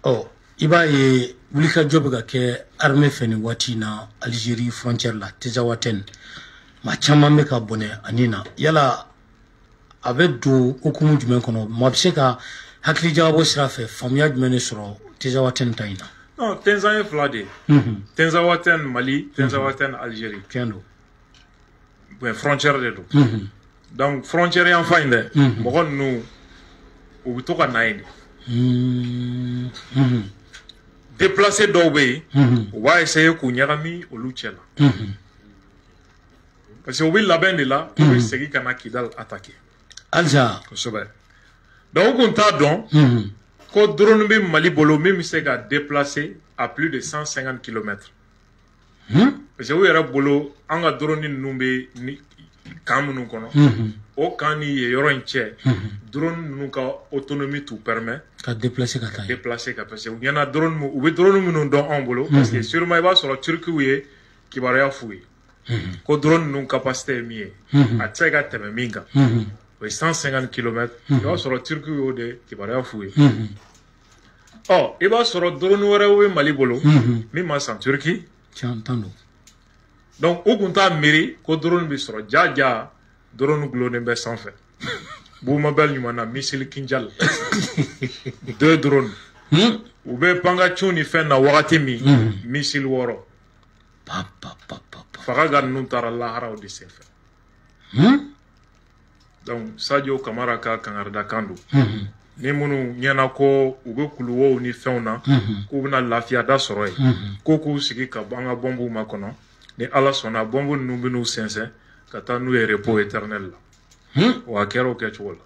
Ɔ, i b'a ye wulikajɔ bɛ ka kɛ armée fɛ nin waati in na Algérie frontière la, Tinzaouatène, maa caman bɛ ka bɔnɛ ani na. Yala a bɛ don hukumu jumɛn kɔnɔ? Maa bɛ se ka hakilijagabɔ sira fɛ faamuya jumɛn de sɔrɔ Tinzaouatène ta in na? Non, Tinza ye fila de ye. Tinzaouatène Mali, Tinzaouatène Algérie. Tiɲɛ don. Mais frontière de don. Donc frontière yan fan in dɛ, mɔgɔ ninnu u bɛ to ka na yen de. Déplacé dɔw bɛ yen, u b'a essayer k'u ɲagami olu cɛ la. Parce que u bɛ labɛn de la, u bɛ segin ka na Kidal attaquer. Halisa. Kosɛbɛ. Donc u kun t'a dɔn ko drone bɛ Mali bolo min bɛ se ka déplacer à plus de 150 km. Parce que u yɛrɛ bolo, an ka drone ninnu bɛ ni camp minnu kɔnɔ, o camp ni yen yɔrɔ in cɛ, drone ninnu ka autonomie t'u permet ka déplacer ka taa yen. Déplacer ka, parce que u ɲɛna drone, u bɛ drone minnu dɔn anw bolo, parce que sûrement i b'a sɔrɔ Turkiw ye kibaruya f'u ye ko drone ninnu capacité ye min ye, a tɛ se ka tɛmɛ min kan, o ye 150 km. I b'a sɔrɔ Turkiw y'o de kibaruya f'u ye. Ɔ, i b'a sɔrɔ drone wɛrɛw bɛ Mali bolo min ma san Turki. Tiɲɛ tan don. Donc u kun t'a miiri ko drone bɛ sɔrɔ. Ja ja, drone gulonnen bɛ sanfɛ. Bumabel ɲuman na, missile Kinjal, deux drones. U bɛ pangacun ni fɛn na wagati min, missile 6. Pa pa pa pa pa. Faga ninnu taara laharaw de senfɛ. Donc Sadio Kamara ka kangaridakan don. Ni minnu ɲɛna ko u bɛ kuluwow ni fɛnw na, k'u bɛna lafiya da sɔrɔ yen, ko k'u sigi ka an ka bɔnbuw makɔnɔ, ni Ala sɔnna, bɔnbu ninnu bɛ n'u sɛnsɛn ka taa n'u ye repos éternel la. Wa a kɛra o kɛcogo la.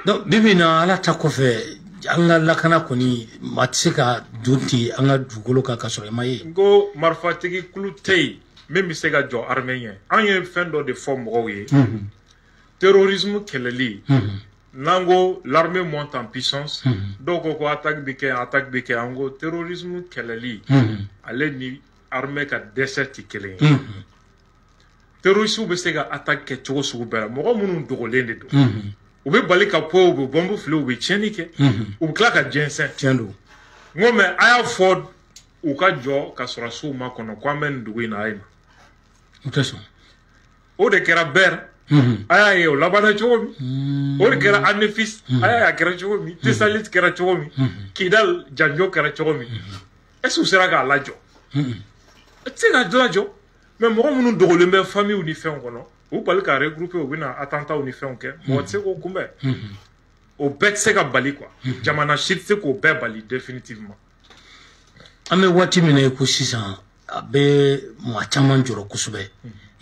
Donc bi bi in na, Ala ta kɔfɛ, an ka lakana kɔni, maa tɛ se ka don ten an ka dugukolo kan ka sɔrɔ i ma ye. N ko marifatigi kulu tɛ yen min bɛ se ka jɔ armée ɲɛ. An ye fɛn dɔ de fɔ mɔgɔw ye, terrorisme kɛlɛli, n'an ko l'armée monte en puissance, dɔw ko ko attaque bɛ kɛ, attaque bɛ kɛ. An ko terrorisme kɛlɛli, ale ni armée ka dɛsɛ tɛ kelen ye. Terroristes bɛ se ka attaque kɛ cogo sugu bɛɛ la. Mɔgɔ minnu dogolen de don, u bɛ bali ka po, u bɛ bɔnbu fili, u bɛ tiɲɛni kɛ, u bɛ tila ka jɛnsɛn. Tiɲɛ don. N ko mais a y'a fɔ u ka jɔ ka sɔrɔdasiw makɔnɔ ko an bɛ nin dugu in na, a ye na. U tɛ sɔn. O de kɛra Bɛr, a y'a ye o labanna cogo min. O de kɛra Anefis, a y'a ye a kɛra cogo min. Tesalit kɛra cogo min. Kidal janjo kɛra cogo min. Est ce que u sera k'a lajɔ? A tɛ se k'a lajɔ. Mais mɔgɔ minnu dogolen bɛ famille ni fɛnw kɔnɔ, u bali ka regrouper, u bɛna attentat ni fɛnw kɛ, mɔgɔ tɛ se k'o kunbɛn. O bɛɛ tɛ se ka bali quoi. Jamana si tɛ se k'o bɛɛ bali définitivement. An bɛ waati min na i ko sisan, a bɛ maa caman jɔrɔ kosɛbɛ.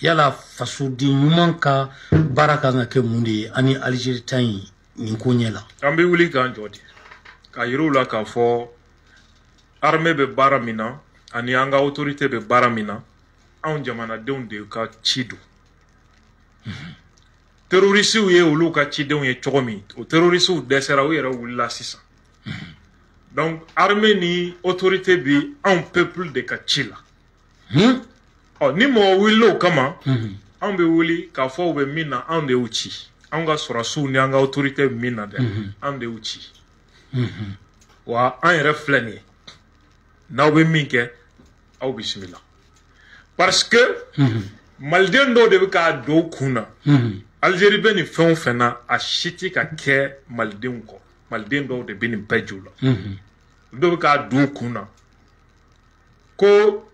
Yala fasoden ɲuman ka baara kan ka kɛ mun de ye ani Algérie ta in nin ko ɲɛ la? An bɛ wuli k'an jɔ de k'a yir'u la k'a fɔ armée bɛ baara min na ani an ka autorité bɛ baara min na, anw jamanadenw de ka ci don. Terroristew ye olu ka cidenw ye cogo min, o terroristew dɛsɛra, u yɛrɛ wulila sisan. Donc armée ni autorité bi anw peuple de ka ci la. Ɔ, ni mɔgɔ wulila o kama, anw bɛ wuli k'a fɔ u bɛ min na, anw de y'u ci. Anw ka sɔrɔdasiw ni an ka autorité bɛ min na dɛ, anw de y'u ci. Wa an yɛrɛ filɛ nin ye, n'aw bɛ min kɛ, aw bisimila. Parce que maliden dɔw de bɛ k'a don u kun na, Algérie bɛ nin fɛn o fɛn na, a si tɛ ka kɛ malidenw kɔ. Maliden dɔw de bɛ nin bɛɛ ju la. Dɔw bɛ k'a don u kun na ko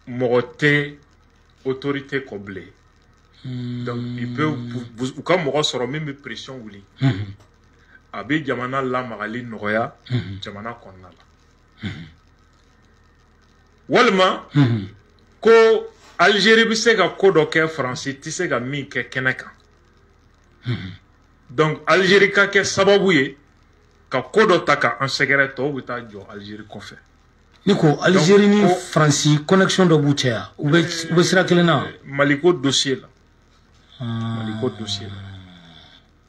mɔgɔ tɛ autorité kɔ bilen. Donc il peut u ka mɔgɔ sɔrɔ min bɛ pression wuli, a bɛ jamana lamagali nɔgɔya jamana kɔnɔna la, walima ko Algérie bɛ se ka ko dɔ kɛ, Faransi tɛ se ka min kɛ kɛnɛ kan. Donc Algérie ka kɛ sababu ye ka ko dɔ ta ka an sɛgɛrɛ, tɔw bɛ taa jɔ Algérie kɔfɛ. Ni ko Algérie ni Faransi, connexion dɔ b'u cɛ yan, u bɛ sira kelen na. Maliko dossier la, Maliko dossier la.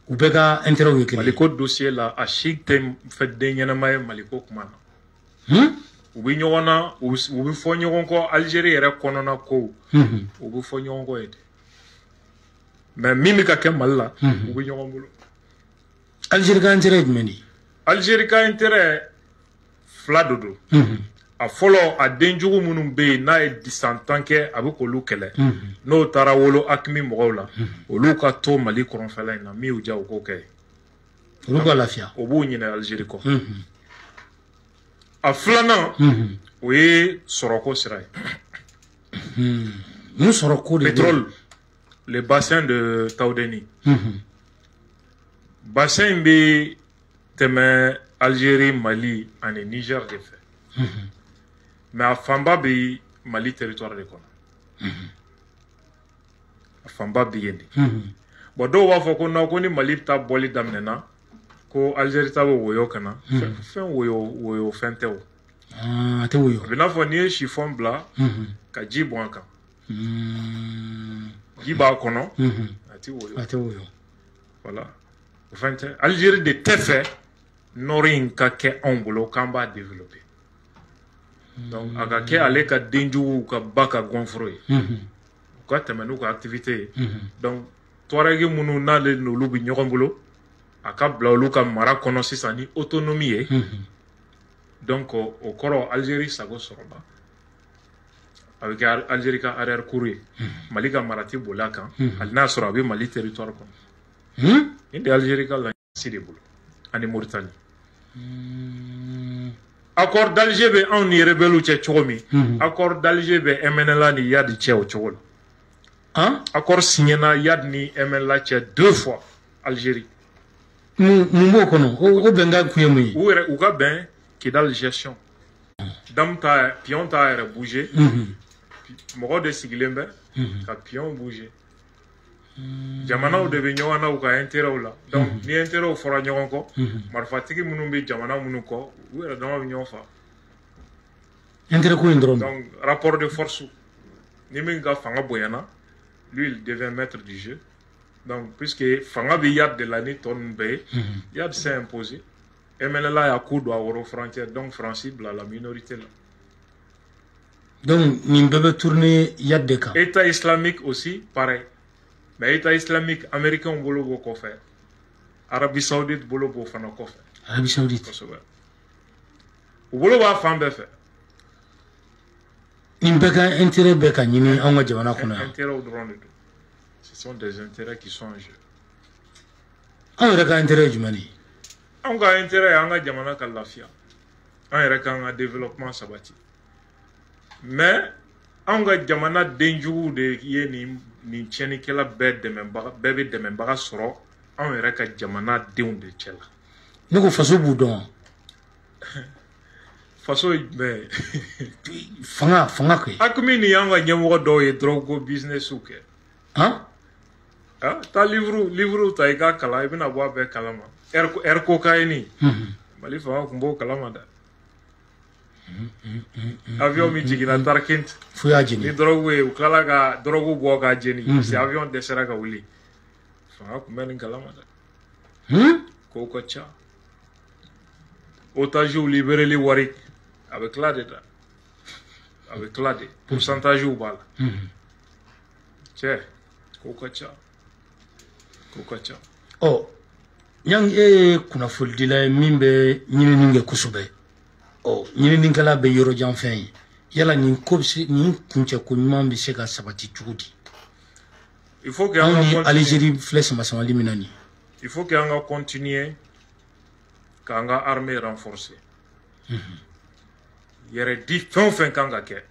U bɛɛ ka intérêt ye kelen ye. Maliko dossier la, a si tɛ fɛn den ɲɛnama ye Maliko kuma na. U bɛ ɲɔgɔn na, u bɛ fɔ ɲɔgɔn kɔ Algérie yɛrɛ kɔnɔna kow, u bɛ fɔ ɲɔgɔn kɔ yen de. Mais min bɛ ka kɛ Mali la, u bɛ ɲɔgɔn bolo. Algérie ka intérêt ye jumɛn de ye? Algérie ka intérêt fila de don. A fɔlɔ, a denjugu minnu bɛ yen n'a ye san 10 kɛ a bɛ k'olu kɛlɛ, n'o taara wolo AQMI mɔgɔw la, olu ka to Mali kɔrɔnfɛla in na, min y'u diya u k'o kɛ. Olu ka lafiya. O b'u ɲinɛ Algérie kɔ. A filanan, o ye sɔrɔko sira ye. Mun sɔrɔko de? Pétrole, le bassin de Taoudeni. Bassin in bɛ tɛmɛ Algérie, Mali ani Niger de fɛ. Mais a fanba bɛ Mali territoire de kɔnɔ. A fanba bɛ yen de. Bon, dɔw b'a fɔ ko non, ko ni Mali ta bɔli daminɛna, ko Algérie ta bɛ woyo ka na. Fɛn woyo woyo fɛn tɛ o. A tɛ woyo. A bɛ n'a fɔ n'i ye chiffon bila ka ji bɔn a kan. Ji b'a kɔnɔ, a tɛ woyo. A tɛ woyo. Voilà. O fɛn tɛ. Algérie de tɛ fɛ nord in ka kɛ anw bolo k'an b'a développer. Donc a ka kɛ ale ka denjuguw ka ba ka gɔnforo ye. U ka tɛmɛ n'u ka activité ye. Donc Touareg minnu n'ale n'olu bɛ ɲɔgɔn bolo, a ka bila olu ka mara kɔnɔ sisan ni autonomie ye. Donc o kɔrɔ Algérie sago sɔrɔla. A bɛ kɛ Algérie ka arrière cour ye. Mali ka mara tɛ boli a kan, hali n'a sɔrɔ a bɛ Mali territoire kɔnɔ. Nin de Algérie ka laɲini de bolo ani Mauritanie. Accord d'Alger bɛ anw ni rebelles cɛ cogo min, accord d'Alger bɛ MNLA ni Iyad cɛ o cogo la. Accord signé na Iyad ni MNLA cɛ 2 fois Algérie. Mun b'o kɔnɔ? O bɛnkan kun ye mun ye? U yɛrɛ u ka bɛn Kidal gestion. Dame ta pion t'a yɛrɛ bouger. Mɔgɔ de sigilen bɛ ka pion bouger. Jamanaw de bɛ ɲɔgɔn na u ka intérêt la. Donc ni intérêt fɔra ɲɔgɔn kɔ, marifatigi minnu bɛ jamana minnu kɔ, u yɛrɛ dama bɛ ɲɔgɔn fa. Intérêt ko in dɔrɔn. Donc rapport de force, ni min ka fanga bonyana, lui il devient maître du jeu. Donc puisque fanga bɛ Iyad de la ni tɔ ninnu bɛɛ ye, Iyad s'est imposé. MNLA y'a coup don a woro frontière, donc Faransi bila la minorité la. Donc nin bɛɛ bɛ tourner Iyad de kan. État islamique aussi pareil. Mais État islamique américain bolo b'o kɔfɛ, Arabie Saoudite bolo b'o fana kɔfɛ. Arabie Saoudite. Kosɛbɛ. U bolo b'a fan bɛɛ fɛ. Nin bɛɛ ka intérêt bɛ ka ɲini anw ka jamana kɔnɔ yan. Intérêt dɔrɔn de don. Ce sont des intérêts qui sont en jeu. Anw yɛrɛ ka intérêt ye jumɛn de ye? Anw ka intérêt ye an ka jamana ka lafiya. An yɛrɛ k'an ka développement sabati. Mais anw ka jamana denjuguw de ye nin tiɲɛnikɛla bɛɛ dɛmɛbaga, bɛɛ bɛ dɛmɛbaga sɔrɔ anw yɛrɛ ka jamana denw de cɛ la. Ne ko faso b'u dɔn. Faso ye jumɛn ye? Fanga kɛ. AQMI ni y'an ka ɲɛmɔgɔ dɔw ye drogue ko business kɛ. Han? Ah, taa livre ta i k'a kalan, i bɛna bɔ a bɛɛ kalama. Air cocaïne. Mali fanga tun b'o kalama dɛ. Avion min jiginna Tarkint. Fo y'a jeni. Ni drogue ye, u tilala ka drogue bɔ k'a jeni. Parce que avion dɛsɛra ka wuli. Fanga tun bɛ nin kalama dɛ. Kow ka ca. Otages libéreli wari, a bɛ tila de dɛ. A bɛ tila de. Pourcentage b'a la. Cɛ, kow ka ca. Kow ka ca. Ɔ, Ɲang, e ye kunnafonidila ye min bɛ ɲinini kɛ kosɛbɛ. Ɔ, ɲininikɛla bɛ yɔrɔ jan fɛn ye. Yala nin ko bɛ se, nin kuncɛ ko ɲuman bɛ se ka sabati cogo di? Il faut que anw ni Algérie filɛ sama samali min na nin. Il faut que an ka continuer k'an ka armée renforcer. Yɛrɛ di fɛn o fɛn kan ka kɛ,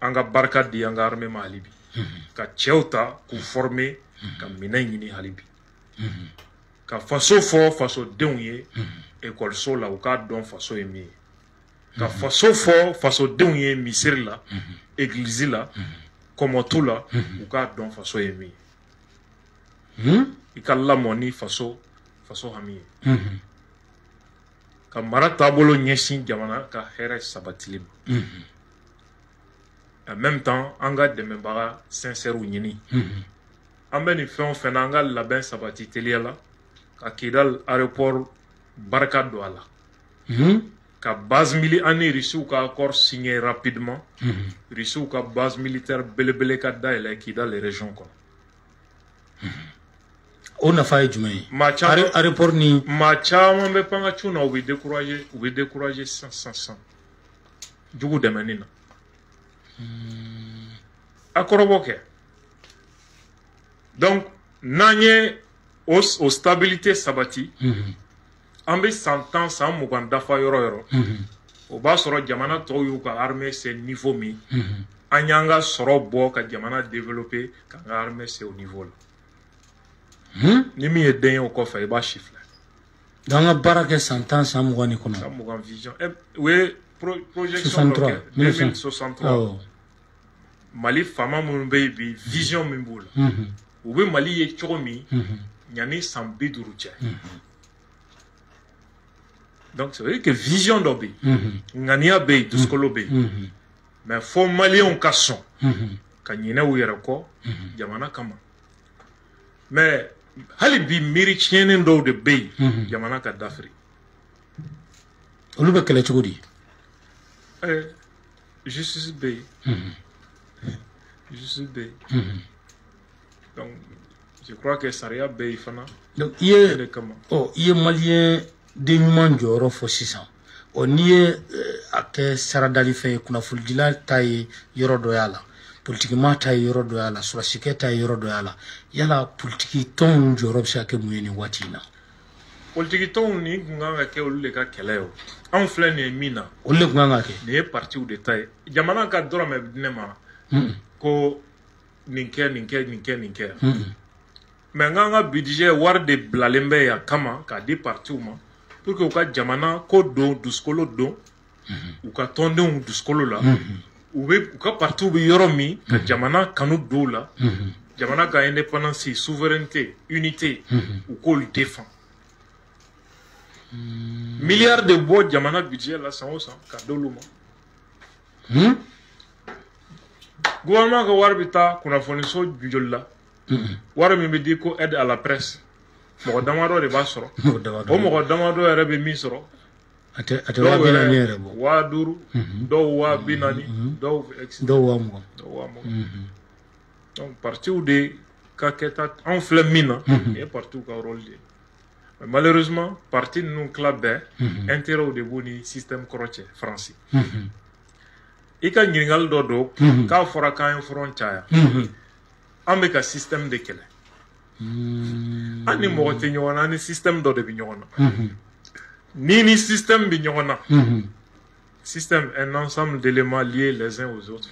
an ka barika di an ka armée ma hali bi. Ka cɛw ta k'u former, ka minɛn ɲini hali bi. Ka faso fɔ fasodenw ye ekɔliso la, u k'a dɔn faso ye min ye. Ka faso fɔ fasodenw ye misiri la, église la, kɔmɔtu la, u k'a dɔn faso ye min ye. I ka lamɔ ni faso hami ye. Ka mara taabolo ɲɛsin jamana ka hɛrɛ sabatili ma. En même temps, an ka dɛmɛbaga sincère ɲini. An bɛ nin fɛn o fɛn na, an ka labɛn sabati teliya la, ka Kidal aéroport barika don a la. Ka base militaire an ni Russiw ka accord signé rapidement. Russiw ka base militaire belebele ka dayɛlɛ Kidal région kɔnɔ. O nafa ye jumɛn ye? Aéroport ni maa caman bɛ pan ka cun na, u bɛ décourager, u bɛ décourager sisan jugu dɛmɛni na. A kɔrɔbɔ kɛ. Donc n'an ye o stabilité sabati, an bɛ san 10 san 20 dafa yɔrɔ yɔrɔ, o b'a sɔrɔ jamana tɔw y'u ka armée se niveau min, an y'an ka sɔrɔ bɔ ka jamana développer k'an ka armée se o niveau la. Ni min ye den ye o kɔfɛ, i b'a si filɛ. Donc an ka baara kɛ san 10 san 20 nin kɔnɔ. San 20 vision. U ye projection dɔ kɛ 2063. Mali faama minnu bɛ yen bi, vision min b'u la, u bɛ Mali ye cogo min yanni san 50 cɛ. Donc ça veut dire que vision dɔ bɛ yen, ŋaniya bɛ yen, dusukolo bɛ yen, mais fo maliyɛnw ka sɔn ka ɲinɛ u yɛrɛ kɔ jamana kama. Mais hali bi miiri tiɲɛnen dɔw de bɛ yen jamana ka dafiri. Olu bɛ kɛlɛ cogo di? Justice bɛ yen. Justice bɛ yen. Donc je crois que sariya bɛ yen fana. Donc i ye maliyɛn den ɲuman jɔyɔrɔ fɔ sisan. Ɔ n'i ye a kɛ saradali fɛn ye, kunnafonidila ta ye yɔrɔ dɔ y'a la, politikima ta ye yɔrɔ dɔ y'a la, sɔrɔsikɛ ta ye yɔrɔ dɔ y'a la, yala politiki tɔnw jɔyɔrɔ bɛ se ka kɛ mun ye nin waati in na? Politiki tɔnw nin kun kan ka kɛ olu de ka kɛlɛ ye o. Anw filɛ nin ye min na, olu de kun kan ka kɛ. Nin ye partiw de ta ye. Jamana ka dɔrɔmɛ di ne ma ko nin kɛ, nin kɛ, nin kɛ, nin kɛ. Mais n k'an ka budget wari de bilalen bɛ yan kama k'a di partiw ma pour que u ka jamana ko don, dusukolo don, u ka tɔndenw dusukolo la, u bɛ u ka partiw bɛ yɔrɔ min ka jamana kanu don u la, jamana ka indépendance, souveraineté, unité, u k'olu défend. Milliards de bɔ jamana budget la san o san ka d'olu ma. Gouvernement ka wari bɛ taa kunnafoniso joli la? Wari min bɛ di ko aide à la presse, mɔgɔ damadɔ de b'a sɔrɔ. O mɔgɔ damadɔ yɛrɛ bɛ min sɔrɔ, a tɛ 40 000 yɛrɛ bɔ. 5,000, dɔw 40,000, dɔw dɔw 20,000. Dɔw 20,000. Donc partiw de ka kɛta anw filɛ min na, nin ye partiw ka rôle de ye. Mais malheureusement parti ninnu tila bɛɛ intérêt de b'u ni système kɔrɔ cɛ Faransi. I ka ɲininkali dɔ don k'a fɔra k'an ye front caya, an bɛ ka système de kɛlɛ. An ni mɔgɔ tɛ ɲɔgɔn na, an ni système dɔ de bɛ ɲɔgɔn na. Ni système bɛ ɲɔgɔn na, système un ensemble d'éléments liés les uns aux autres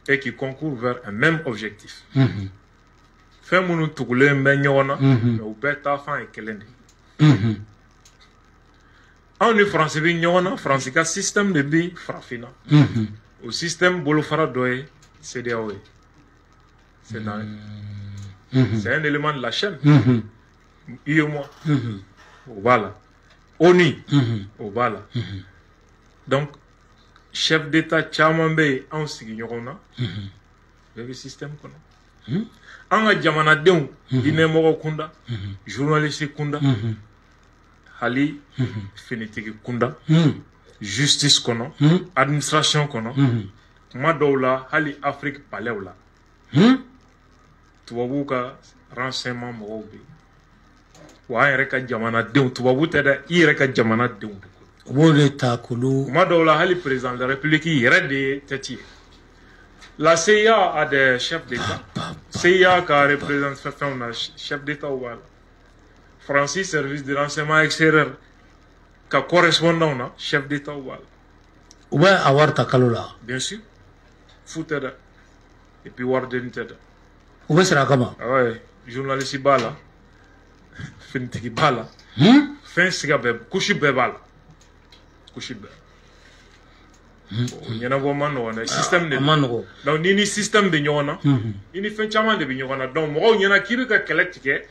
et qui concourent vers un même objectif. Fɛn minnu tugulen bɛ ɲɔgɔn na, mais u bɛɛ taafan ye kelen de ye. Anw ni Faransi bɛ ɲɔgɔn na, Faransi ka système de bɛ farafinna. O système bolofara dɔ ye CEDEAO ye. C'est dans c'est un élément de la chaîne. UEMOA, o b'a la. ONU, o b'a la. Donc chef d'État caman bɛ yen anw sigiɲɔgɔnw na, bɛɛ bɛ système kɔnɔ. An ka jamanadenw, diinɛmɔgɔ kunda, journaliste kunda, hali finitigi kunda, justice kɔnɔ, administration kɔnɔ, kuma dɔw la hali Afrique palais la, tubabuw ka renseignement mɔgɔw bɛ yen. Wa an yɛrɛ ka jamanadenw, tubabu tɛ dɛ, i yɛrɛ ka jamanadenw de. U b'o de ta k'olu. Kuma dɔw la hali président de la République yɛrɛ de ye tête ye. La CIA a des chefs d'État. CIA ka représentation fɛnw na, chef d'État b'a la. Francis service de renseignement extérieur ka correspondant na, chef d'État b'a la. U bɛ a wari ta kalo la. Bien sûr. Fu tɛ dɛ. Et puis wari deni tɛ dɛ. U bɛ sara a kama. Ouais, journaliste b'a la, finitigi b'a la, fɛn siga bɛɛ, couche bɛɛ b'a la. Couche bɛɛ. O ɲɛnabɔ man nɔgɔn dɛ, système de. A man nɔgɔn. Donc ni système bɛ ɲɔgɔn na, i ni fɛn caman de bɛ ɲɔgɔn na. Donc mɔgɔw ɲɛna k'i bɛ ka kɛlɛ tigɛ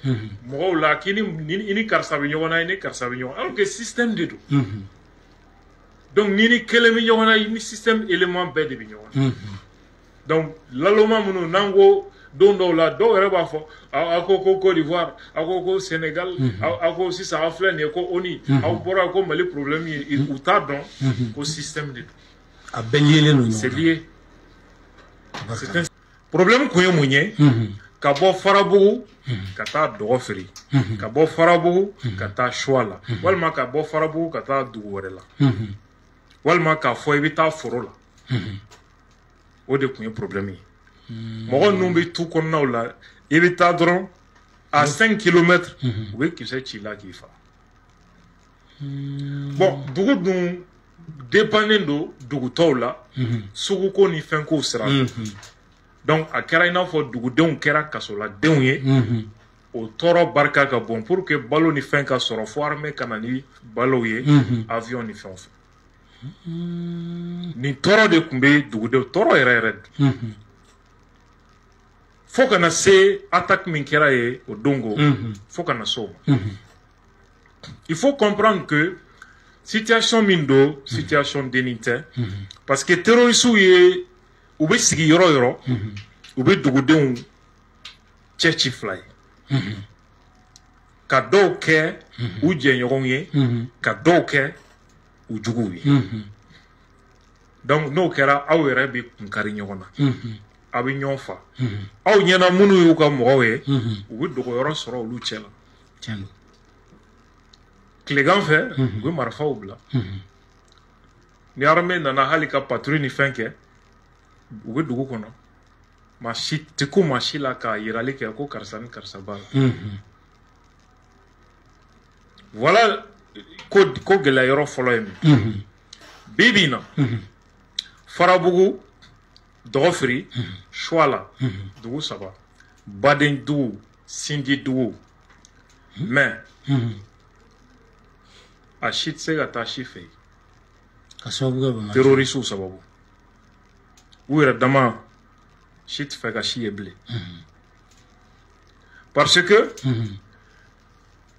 mɔgɔw la, k'i ni karisa bɛ ɲɔgɔn na, i ni karisa bɛ ɲɔgɔn na, alors que système de don. Donc ni kelen bɛ ɲɔgɔn na, i ni système élément bɛɛ de bɛ ɲɔgɔn na. Donc laloma minnu n'an ko don dɔw la, dɔw yɛrɛ b'a fɔ aw ko ko Côte d'Ivoire, aw ko ko Sénégal, aw ko sisan aw filɛ nin ye ko ONU, aw bɔra ko Mali problème ye, u t'a dɔn ko système de don. A bɛɛ liélen don ɲɔgɔn na. C'est lié. C'est un problème kun ye mun ye? Ka bɔ Farabugu ka taa Dɔgɔfiri, ka bɔ Farabugu ka taa Suwala, walima ka bɔ Farabugu ka taa dugu wɛrɛ la, walima k'a fɔ i bɛ taa foro la. O de tun ye problème ye. Mɔgɔ ninnu bɛ tu kɔnɔnaw la, i bɛ taa dɔrɔn à 5 kilomètres, u bɛ kisɛ ci la k'i faga. Bon, dugu dun dépendant don dugu tɔw la, suguko ni fɛnkow sira fɛ. Donc a kɛra i n'a fɔ dugudenw kɛra kasoladenw ye. O tɔɔrɔ barika ka bon. Pour que balo ni fɛn ka sɔrɔ, fo armée ka na ni balow ye, avion ni fɛnw fɛ. Nin tɔɔrɔ de tun bɛ dugudenw tɔɔrɔ yɛrɛ yɛrɛ de, fo ka na se attaque min kɛra ye o don ko, fo ka na se o ma. Il faut comprendre que situation min don, situation dennin tɛ, parce que terroristes ye, u bɛ sigi yɔrɔ o yɔrɔ, u bɛ dugudenw cɛ ci fila ye, ka dɔw kɛ u jɛɲɔgɔnw ye, ka dɔw kɛ u juguw ye. Donc n'o kɛra, aw yɛrɛ bɛ kunkari ɲɔgɔn na, aw bɛ ɲɔgɔn fa. Aw ɲɛna minnu y'u ka mɔgɔw ye, u bɛ dogoyɔrɔ sɔrɔ olu cɛ la. Tilegan fɛ, u bɛ marifaw bila. Ni armée nana hali ka patrouille ni fɛn kɛ, u bɛ dugu kɔnɔ, maa si tɛ ko maa si la k'a yirali kɛ ko karisa ni karisa b'a la. Voilà ko gɛlɛya yɔrɔ fɔlɔ ye min. Bi bi in na, Farabugu, Dɔgɔfiri, Suwala, dugu saba, baden dugu, Sinji dugu, mais a si tɛ se ka taa si fɛ yen. Ka sababu kɛ banbaanciw. Terroristew sababu. U yɛrɛ dama si tɛ fɛ ka si ye bilen, parce que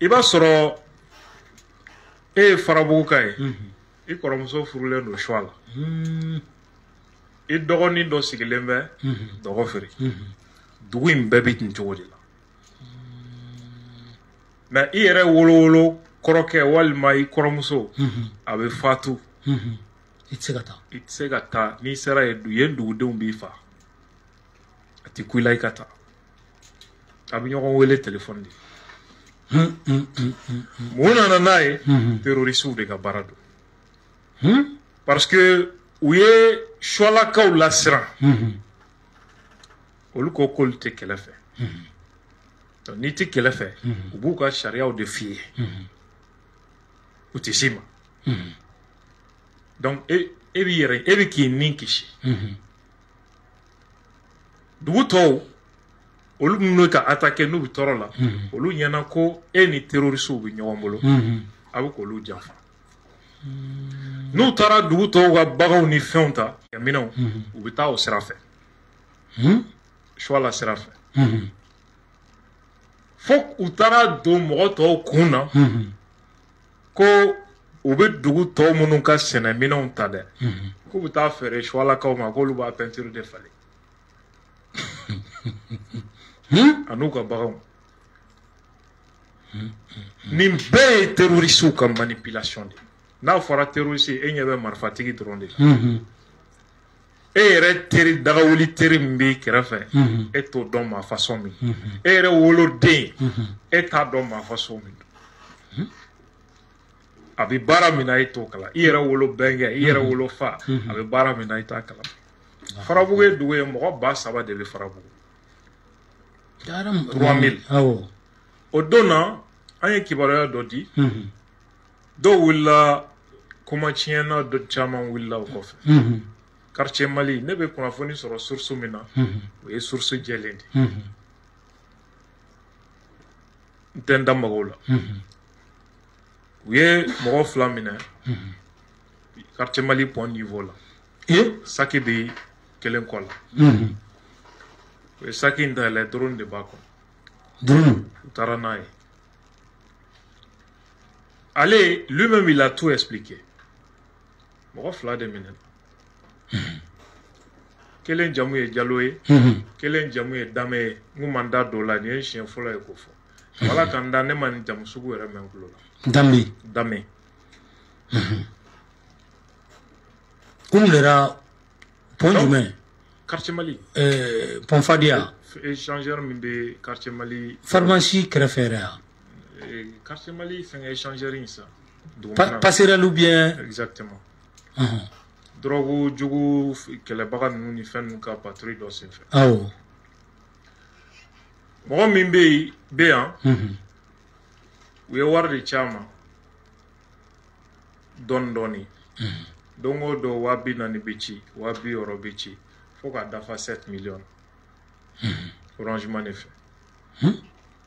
i b'a sɔrɔ e ye Farabugu ka ye, i kɔrɔmuso furulen don Suwala, i dɔgɔnin dɔ sigilen bɛ Dɔgɔfiri. Dugu in bɛɛ bɛ ten cogo de la. Mais i yɛrɛ wolo kɔrɔkɛ walima i kɔrɔmuso, a bɛ fatu. I tɛ se ka taa. I tɛ se ka taa. N'i sera yen, yen dugudenw b'i fa, a tɛ ku i la i ka taa. A bɛ ɲɔgɔn wele téléphone de. Mun nana n'a ye? Terroristew de ka baara don, parce que u ye Suwalakaw lasiran. Olu ko k'olu tɛ kɛlɛ fɛ. Donc n'i tɛ kɛlɛ fɛ, u b'u ka sariyaw de f'i ye, u tɛ s'i ma. Donc e b'i yɛrɛ, e bɛ k'i ni kisi. Dugu tɔw, olu minnu ka attaquer, n'u bɛ tɔɔrɔ la, olu ɲɛna ko e ni terroristew bɛ ɲɔgɔn bolo, a bɛ k'olu janfa. N'u taara dugu tɔw ka baganw ni fɛnw ta, minɛnw, u bɛ taa o sira fɛ, Suwala sira fɛ, fo u taara don mɔgɔ tɔw kun na ko u bɛ dugu tɔw minnu ka sɛnɛminɛnw ta dɛ, k'u bɛ taa feere Suwalakaw ma, k'olu b'a peinture de falen a n'u ka baganw. Nin bɛɛ ye terroristew ka manipulation de ye. N'a fɔra terroriste, e ɲɛ bɛ marifatigi dɔrɔn de la. E yɛrɛ teri, dagawuli teri min b'i kɛrɛfɛ, e t'o dɔn maa façon min. E yɛrɛ woloden, e t'a dɔn maa façon min don. A bɛ baara min na, e t'o kalan. I yɛrɛ wolo bɛnkɛ, i yɛrɛ wolo fa, a bɛ baara min na, i t'a kalan. Farabugu ye dugu ye, mɔgɔ 3000 de bɛ Farabugu. 3000. O don na, an ye kibaruya dɔ di. Dɔw wulila kuma tiɲɛna, dɔ caman wulila o kɔfɛ. Quartier Mali, ne bɛ kunnafoni sɔrɔ source min na, o ye source jɛlen de ye. N tɛ n da maga o la. U ye mɔgɔ fila minɛ quartier Mali pont niveau la. Saki bɛ kelen kɔ la. U ye saki in dayɛlɛ, drone de b'a kɔnɔ. Drone. U taara n'a ye. Ale lui-même, il a tout expliqué. Mɔgɔ fila de minɛ. Kelen jamu ye Jalo ye, kelen jamu ye Dame ye. N kun man da don o la, nin ye siɲɛ fɔlɔ ye k'o fɔ. Wala ka n da, ne ma nin jamu sugu yɛrɛ mɛn n tulo la. Dame. Dame. Ko mun kɛra pont jumɛn? Quartier Mali. Pont Fadia. Échangeur min bɛ Quartier Mali. Pharmacie kɛrɛfɛ yɛrɛ yan. Quartier Mali fɛngɛ échangeur in sa. Passerelle ou bien. Exactement. Drogue jugu kɛlɛbaga ninnu ni fɛn ninnu ka patrouille dɔ senfɛ. Awɔ. Mɔgɔ min bɛ yen bɛ yan. U ye wari de ci a ma. Dɔɔni dɔɔni. Don o don 40 000 bɛ ci, 60 000 bɛ ci, fo k'a dafa 7 millions. Orange Money fɛ.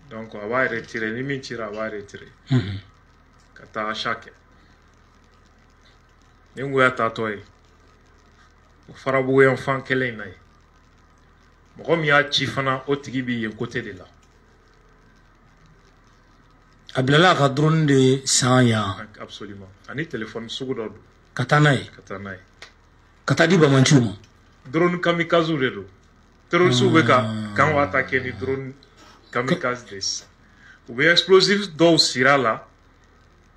Donc a b'a retirer, ni min cira a b'a retirer. Ka taa achat kɛ. Ni n ko y'a taatɔ ye, o Farabugu yan fan kelen in na yen. Mɔgɔ min y'a ci fana, o tigi bɛ yen côté de la. A bilala a ka drone de san yan. Absolument. Ani téléphone sugu dɔ don. Ka taa n'a ye. Ka taa n'a ye. Ka taa di bamanciw ma. Drone kamikaze de don. Terroristes bɛ ka camp attaquer ni drone kamikaze de sisan. U bɛ explosif dɔw siri a la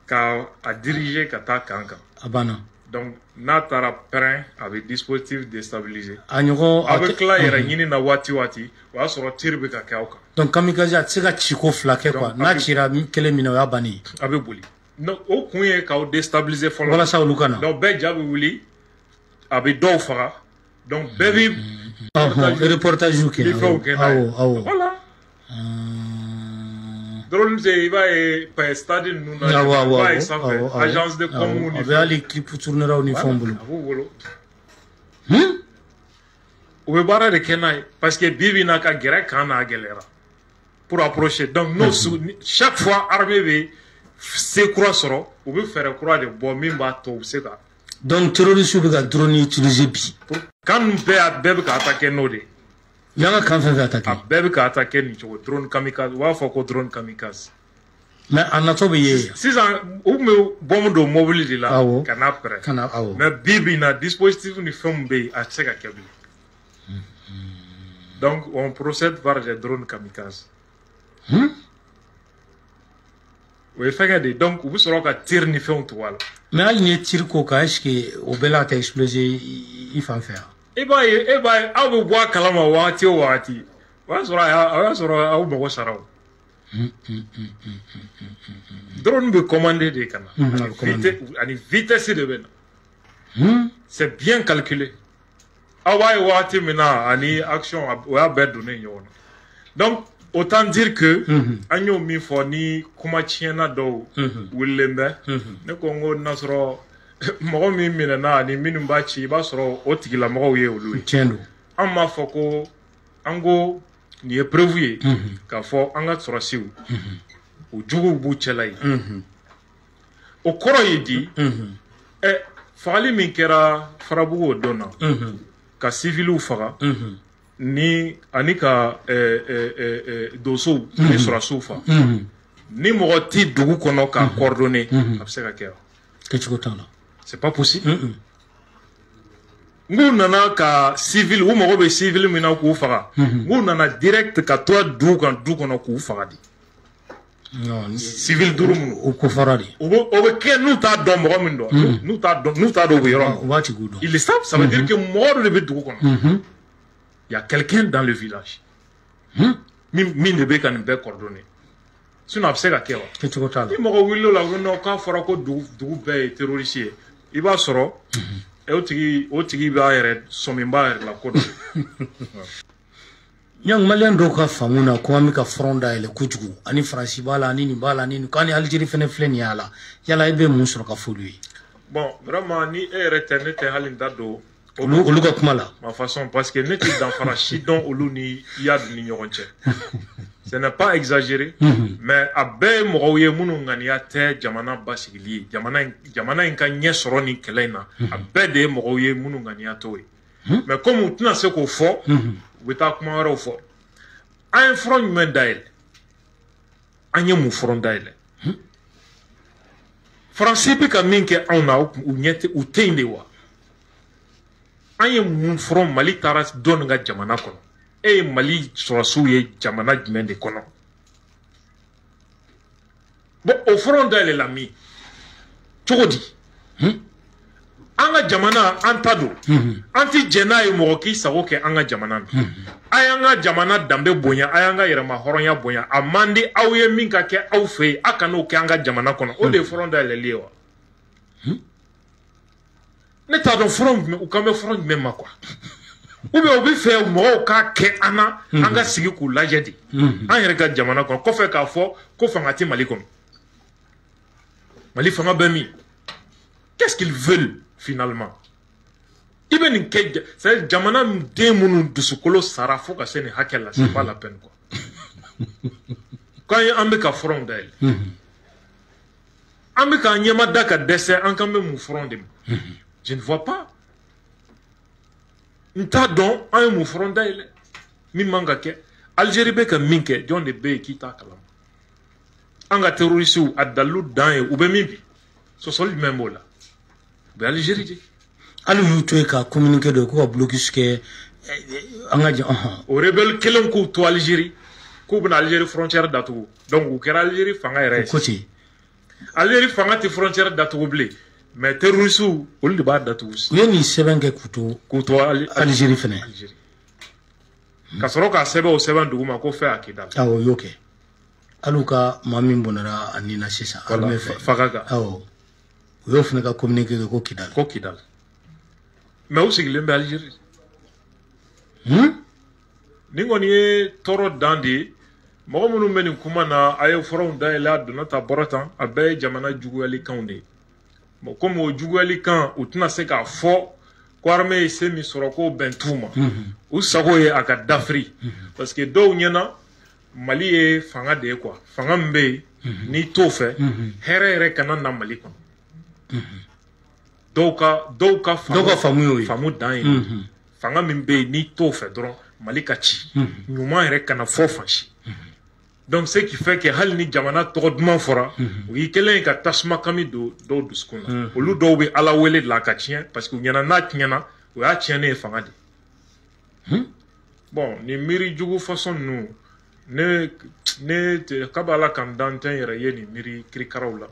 ka a diriger ka taa camp kan. A banna. Donc n'a taara pɛrɛn, a bɛ dispositif déstabiliser. A ɲɔgɔn. A bɛ tila yɛrɛ ɲini na waati o waati, o y'a sɔrɔ tir bɛ ka kɛ aw kan. Donc kamikaze a tɛ se ka ci ko fila kɛ quoi, n'a cira kelen min na o y'a bannen ye. A bɛ boli. Non, o kun ye k'aw déstabiliser fɔlɔ. Walasa olu ka na. Donc bɛɛ ja bɛ wuli, a bɛ dɔw faga. Donc bɛɛ bɛ. Reportage kɛ. Ni fɛnw kɛ n'a ye. Awɔ awɔ. Voilà. Drone tɛ i b'a ye stade ninnu na. Awɔ awɔ. I b'a ye sanfɛ agence de com ni. A bɛ hali clip tourneraw ni fɛnw bolo. A b'u bolo. U bɛ baara de kɛ n'a ye parce que bi bi in na ka gɛrɛ camp na a gɛlɛyara pour approcher. Donc n'o chaque fois armée bɛ se kura sɔrɔ, u bɛ fɛɛrɛ kura de bɔ min b'a to u bɛ se ka. Donc terroristes bɛ ka drone utiliser bi. Camp ninnu bɛɛ, a bɛɛ bɛ ka attaquer n'o de ye. U y'an ka camp fɛn fɛn attaquer. A bɛɛ bɛ ka attaquer nin cogo, drone kamikaze, u b'a fɔ ko drone kamikaze. Mais a natɔ bɛ ye. Sisan u tun bɛ bombe don mobili de la. Awɔ. Ka n'a pɛrɛn. Ka na awɔ. Mais bi bi in na dispositif ni fɛnw bɛ yen, a tɛ se ka kɛ bilen. Donc on procède par des drones kamikazes. O ye fɛnkɛ de ye, donc u bɛ sɔrɔ ka tir ni fɛnw tugu a la. Mais hali n'i ye tir k'o kan, est ce que o bɛɛ la a tɛ exploser i fan fɛ yan? E b'a ye aw bɛ bɔ a kalama wagati o wagati, o y'a sɔrɔ aw mago sara o. Drone bɛ commander de ka na. Ani vitesse de bɛ na. C'est bien calculé. Aw b'a ye wagati min na ani action, o y'a bɛɛ donnen ɲɔgɔn na. Donc autant dire que an y'o min fɔ ni kuma tiɲɛna dɔw wulilen bɛ, ne ko n ko n'a sɔrɔ mɔgɔ min minɛna ani minnu b'a ci, i b'a sɔrɔ o tigilamɔgɔw ye olu ye. Tiɲɛ don. An m'a fɔ ko an ko nin ye preuve ye k'a fɔ an ka sɔrɔsiw u juguw b'u cɛla yen. O kɔrɔ ye di? Ɛ, fagali min kɛra Farabugu o don na, ka civiliw faga ni ani ka donsow ni sɔrɔsiw faga, ni mɔgɔ ti dugu kɔnɔ k'a coordonner, a bɛ se ka kɛ wa? Kɛcogo t'a la. C'est pas possible. N k'u nana ka civil, u mago bɛ civil min na k'u faga, n k'u nana direct ka taa du kan du kɔnɔ k'u faga de. Civil duuru minnu. O ko fɔra de. O bɛ kɛ n'u t'a dɔn mɔgɔ min dɔn, n'u t'a dɔn u bɛ yɔrɔ min. U b'a tigiw dɔn. Ils le savent, ça veut dire que mɔgɔ dɔ de bɛ dugu kɔnɔ. Il y a quelqu'un dans le village. Min de bɛ ka nin bɛɛ coordonner. Sinon a bɛ se ka kɛ wa? Kɛcogo t'a la. Ni mɔgɔ wulila o la ko non, k'a fɔra ko dugu bɛɛ ye terroriste ye, i b'a sɔrɔ o tigi b'a yɛrɛ sɔmi b'a yɛrɛ la ko dɔ. Ɲangi maliyɛn dɔw ka faamu na ko an bɛ ka front dayɛlɛ kojugu, ani Faransi b'a la, ani nin b'a la, ani nin ko ani Algérie fɛnɛ filɛ nin y'a la, yala e bɛ mun sɔrɔ ka fɔ olu ye? Bon, vraiment, ni e yɛrɛ tɛ, ne tɛ hali n da don olu ka kuma la. Ma façon, parce que ne tɛ danfara si dɔn olu ni Iyad ni ɲɔgɔn cɛ. Ce n'est pas exagéré, mais a bɛɛ ye mɔgɔw ye minnu ŋaniya tɛ jamana basigili ye, jamana in ka ɲɛ sɔrɔ nin kɛlɛ in na. A bɛɛ de ye mɔgɔw ye minnu ŋaniya t'o ye. Mais comme u tɛna se k'o fɔ, u bɛ taa kuma wɛrɛw fɔ. An ye front jumɛn dayɛlɛ? An ye mun front dayɛlɛ? Faransi bɛ ka min kɛ anw na, u ɲɛ tɛ, u tɛ yen de wa? An ye mun front? Mali taara dɔɔnin ka jamana kɔnɔ. E ye Mali sɔrɔsiw ye jamana jumɛn de kɔnɔ? Bon, o front dayɛlɛla min cogo di? An ka jamana, an ta don. An ti jɛn n'a ye mɔgɔ k'i sago kɛ an ka jamana na. A y'an ka jamana danbe bonya, a y'an ka yɛrɛma hɔrɔnya bonya. A man di aw ye min ka kɛ aw fɛ yen, a kan'o kɛ an ka jamana kɔnɔ. O de ye front dayɛlɛli ye wa? Ne t'a dɔn front jumɛn u kan bɛ front jumɛn ma quoi. Ou bien u bɛ fɛ mɔgɔw k'a kɛ an na, an ka sigi k'u lajɛ de. An yɛrɛ ka jamana kɔnɔ, kɔfɛ k'a fɔ ko fanga tɛ Mali kɔnɔ. Mali fanga bɛ min? Qu'est-ce qu'ils veulent finalement? I bɛ nin kɛ, c'est jamana den minnu dusukolo sara fo ka se nin hakɛ la, c'est pas la peine quoi. K'an ye an bɛ ka front dayɛlɛ. An bɛ k'an ɲɛma da ka dɛsɛ, an kan bɛ mun front de ma? Je ne vois pas. N t'a dɔn an ye mun front dayɛlɛ min man ka kɛ. Algérie bɛ ka min kɛ, jɔn de bɛ yen k'i t'a kalama? An ka terroristes, a dalilu dan ye u bɛ min bi, sɔsɔli jumɛn b'o la? U bɛ Algérie de. Hali u y'u to yen ka communiqué dɔ k'u ka blocus kɛ an ka O rebelle kelen k'u to Algérie, k'u bɛna Algérie frontière datugu. Donc u kɛra Algérie fanga yɛrɛ ye. Ko ten. Algérie fanga tɛ frontière datugu bilen, mais terroristes, olu de b'a datugu. U ye nin sɛbɛn kɛ k'u to k'u to Algérie fɛnɛ. Algérie. Ka sɔrɔ k'a sɛbɛn o sɛbɛn dugu ma ko fɛn a Kidal. Awɔ, u y'o kɛ. Hali u ka maa min bɔnɛra a nin na sisan, armée fɛ. Fagaga. Awɔ. U y'o fana ka communiqué kɛ ko Kidal. Ko Kidal. Mais u sigilen bɛ Algérie. Nin kɔni ye tɔɔrɔ dan de ye. Mɔgɔ minnu bɛ nin kuma na, a ye furaw dayɛlɛ, a donna tan, bɔra tan, a bɛɛ ye jamana juguyali kanw de ye. Bon, komi o juguyali kan, u tɛna se k'a fɔ ko armée ye se min sɔrɔ k'o bɛn t'u ma. U sago ye a ka dafiri. Parce que dɔw ɲɛna, Mali ye fanga de ye quoi. Fanga min bɛ yen, n'i t'o fɛ, hɛrɛ yɛrɛ kana na Mali kɔnɔ. Dɔw ka Dɔw ka faamu y'o ye. Faamu dan ye. Fanga min bɛ yen, n'i t'o fɛ dɔrɔn, Mali ka ci. Ɲuman yɛrɛ kana fɔ fan si. Donc ce qui fait que hali ni jamana tɔgɔ duman fɔra, o y'i kɛlen ye ka tasuma kami don dɔw dusukun na. Olu dɔw bɛ Ala wele de la a ka tiɲɛ, parce que u ɲɛna n'a tiɲɛna, o y'a tiɲɛnen ye fanga de ye. Bon, nin miiri jugu façon ninnu, ne kabi Ala ka n dan, n tɛ n yɛrɛ ye nin miiri kirikaraw la.